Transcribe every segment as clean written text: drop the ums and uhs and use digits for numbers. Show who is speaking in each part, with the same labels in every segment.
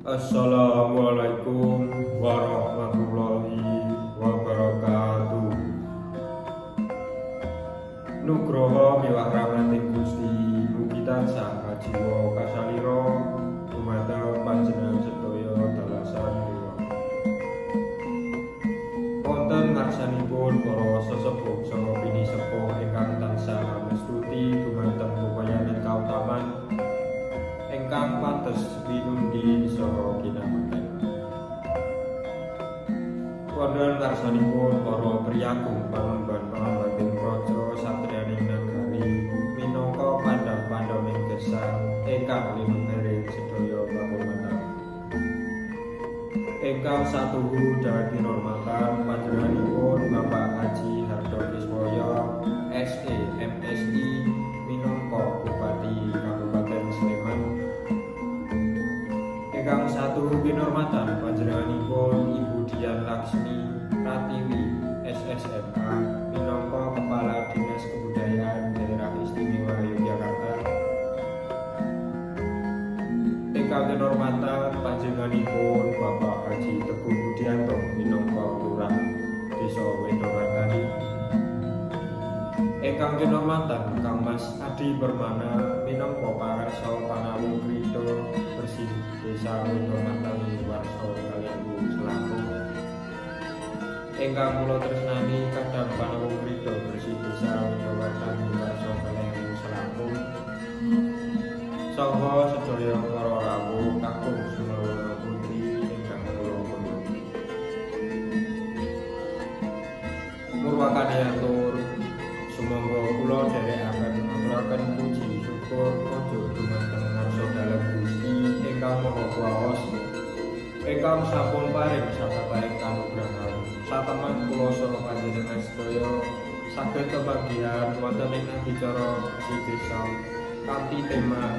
Speaker 1: Assalamualaikum warahmatullahi wabarakatuh. Nugroho miwah rahmating Gusti mugi tansah kajiwa kasalira dumateng panjenengan sedaya dalasan liya. Wonten ngarsanipun para sesepuh saha pinisepuh ingkang tansah amestuti dumateng pepayanan kautaman ingkang pantes pinundi saha kinameten. Wonten ngarsanipun para priyagung pangemban pangembating praja satriyaning nagari minangka pandham-pandhaming gesang ingkang linuhering sedaya pakurmatan. Ingkang satuhu dhateng kinurmatan panjenenganipun Bapak Haji Hardo Kiswoyo SE MSI minangka Bupati Kabupaten Sleman. Ingkang satuhu kinurmatan panjenenganipun Ibu Dian Laksmi Pratiwi SSMA minangka Kepala Dinas Kebudayaan Daerah Istimewa Yogyakarta. Ingkang kinurmatan panjenenganipun Bapak Haji Teguh Budianto minangka Lurah Desa Wedomartani. Ingkang kinurmatan Kang Mas Adi Permana minangka Pangarsa Panawung Krida Bersih Desa Wedomartani Warsa 20 selangkung. Ingkang kula tresnani kadang Panawung Krida Bersih Desa Wedomartani Warsa 20 selangkung. Saha sedaya para rawuh kakung sumawana putri ingkang kula hormati. Murwakane atur sumangga kula dherekaken ngaturaken puji syukur kojur dumateng ngarsa dalem Gusti ingkang Maha Kuwaos ingkang sampun paring sakathahing kanugrahan. Satemah kula saha panjenengan sedaya saged kebagyan wonten ing adicara bersih desa kanthi tema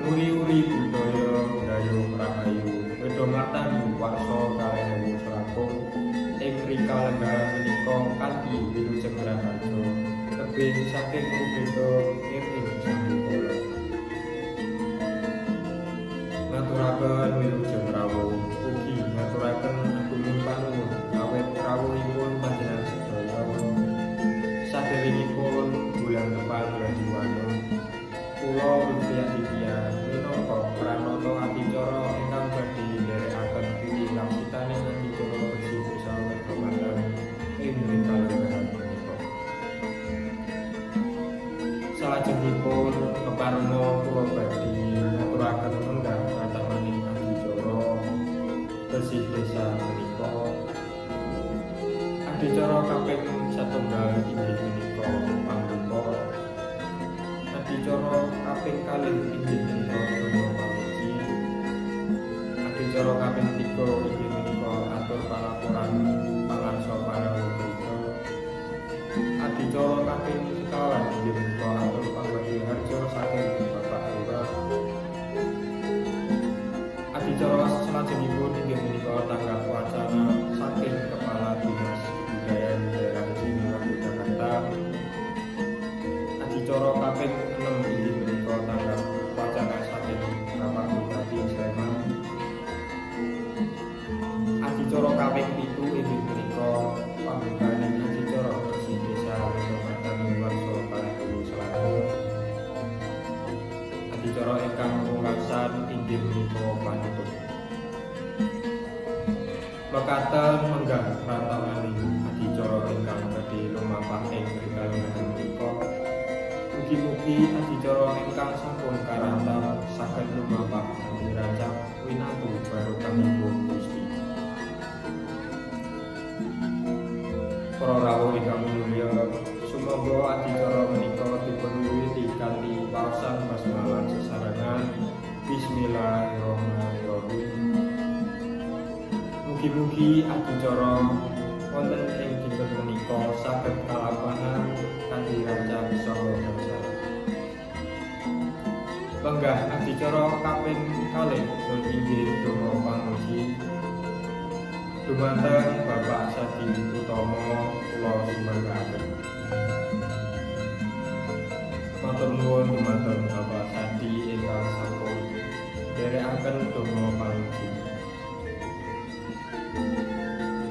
Speaker 1: nguri-uri budaya Gayuh Rahayu Wedomartani Warsa 20 selangkung ing rika lenggahan menika kanthi wilujeng raharja tebih saking rubeda ing sambikala. Ngaturaken wilujeng rawuh ugi ngaturaken agunging panuwun awit rawuhipun panjenengan sedaya saderengipun bulan depan Radiwana kula Lutfi Aditya minangka pranata adicara ingkang badhe nderekaken diri laksitaning adicara bersih desa Wedomartani ing rika lenggahan menika. Salajengipun kepareng kula badhe ngaturaken menggah ratamaning adicara bersih desa menika. Adicara kaping satunggal inggih menika pambuka. Adicara kaping kalih inggih menika donga pamuji. Adicara kaping 3 inggih menika atur palaporan pangarsa Panawung Krida. Adicara kaping sekawan inggih menika atur pambagi harja saking Bapak Lurah. Adicara salajengipun inggih menika tanggap wacana saking Kepala Dinas Kebudayaan Daerah Istimewa Yogyakarta. Adicara kaping 6 inggih menika tanggap wacana saking Bapak Bupati Sleman. Adicara kaping 7 inggih menika pambukaning adicara bersih desa Wedomartani Warsa 20 selangkung. Adicara ingkang pungkasan inggih menika panutup. Mekaten menggah rantamaning adicara ingkang badhe lumampah ing rika lenggahan menika. Mugi-mugi adicara ingkang sampun karantam saged lumampah kanthi rancak winantu barokahipun Gusti. Para rawuh ingkang minulya, sumangga adicara menika dipun wiwiti kanthi waosan basmalah sesarengan Bismillahirrahmanirrahim. Mugi-mugi adicara wonten ing dinten menika saged kalampahan kanthi rancak saha gangsal. Lenggah adicara kaping kalih nun inggih donga pamuji dumateng Bapak Sadi Utomo kula sumanggaaken. Matur nuwun dumateng Bapak Sadi ingkang sampun nderekaken donga pamuji.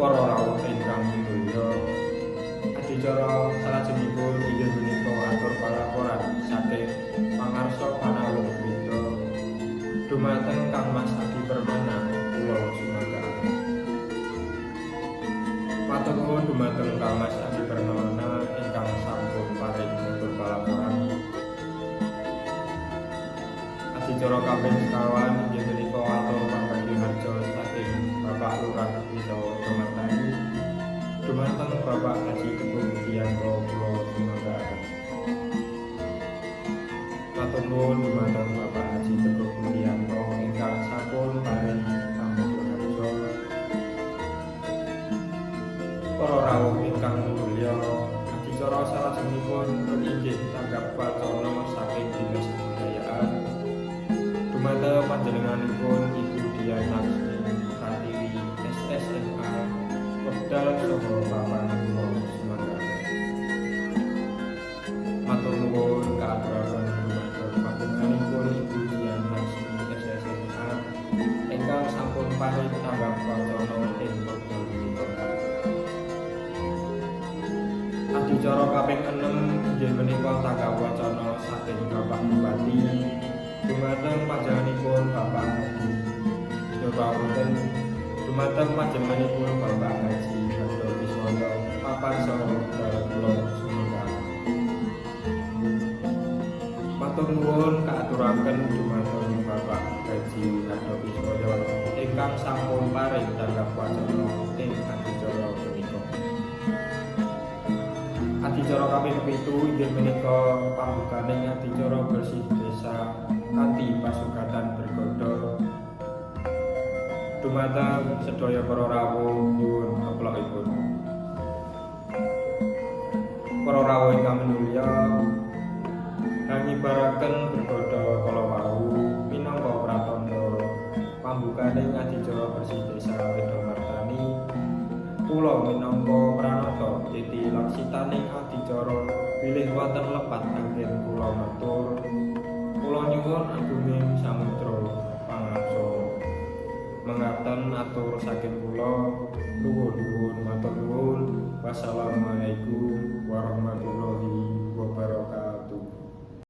Speaker 1: Para rawuh ingkang minulya, adicara salajengipun inggih punika atur palaporan saking pangarsa panawung krida dumateng Kang Mas Adi Permana kula sumangga. Matur nuwun dumateng Kang Mas Adi Permana ingkang sampun paring atur palaporan. Adicara kaping sekawan inggih punika atur pambagio harja saking Bapak Lurah Wedomartani dumateng Bapak Haji Teguh Budianto kula sumanggaaken. Matur nuwun dumateng Bapak Haji Teguh Budianto ingkang sampun paring pambagio harja. Para rawuh ingkang minulya, adicara salajengipun inggih tanggap wacana saking Dinas Kebudayaan dumateng panjenenganipun Ibu Dian Laksmi Pratiwi SSMA wekdal saha papan kula sumanggaaken. Matur nuwun kaaturaken dumateng panjenenganipun Ibu Dian Laksmi SSMA ingkang sampun paring tanggap wacana ing wekdal punika. Adicara kaping 6 inggih menika tanggap wacana saking Bapak Bupati dumateng panjenenganipun Bapak Haji, nyuwun dumateng panjenenganipun Bapak Haji Hardo Kiswoyo papan saha wekdal kula sumangga. Matur nuwun kaaturaken dumateng Bapak Haji Hardo Kiswoyo ingkang sampun paring tanggap wacana ing adicara punika. Adicara kaping 7 inggih menika pambukaning adicara bersih desa kanthi pasugatan bergodo dumateng sedaya para rawuh, nyuwun keplokipun. Para rawuh ingkang minulya, ngibaraken bergodo kala wau minangka pratandha pambukaning adicara bersih desa Wedomartani. Kula minangka pranata titi laksitaning adicara, bilih wonten lepat anggen kula matur. Kula nyuwun agunging samudra pangapura. Mengaten atur saking kula, nuwun nuwun, matur nuwun. Wassalamualaikum warahmatullahi.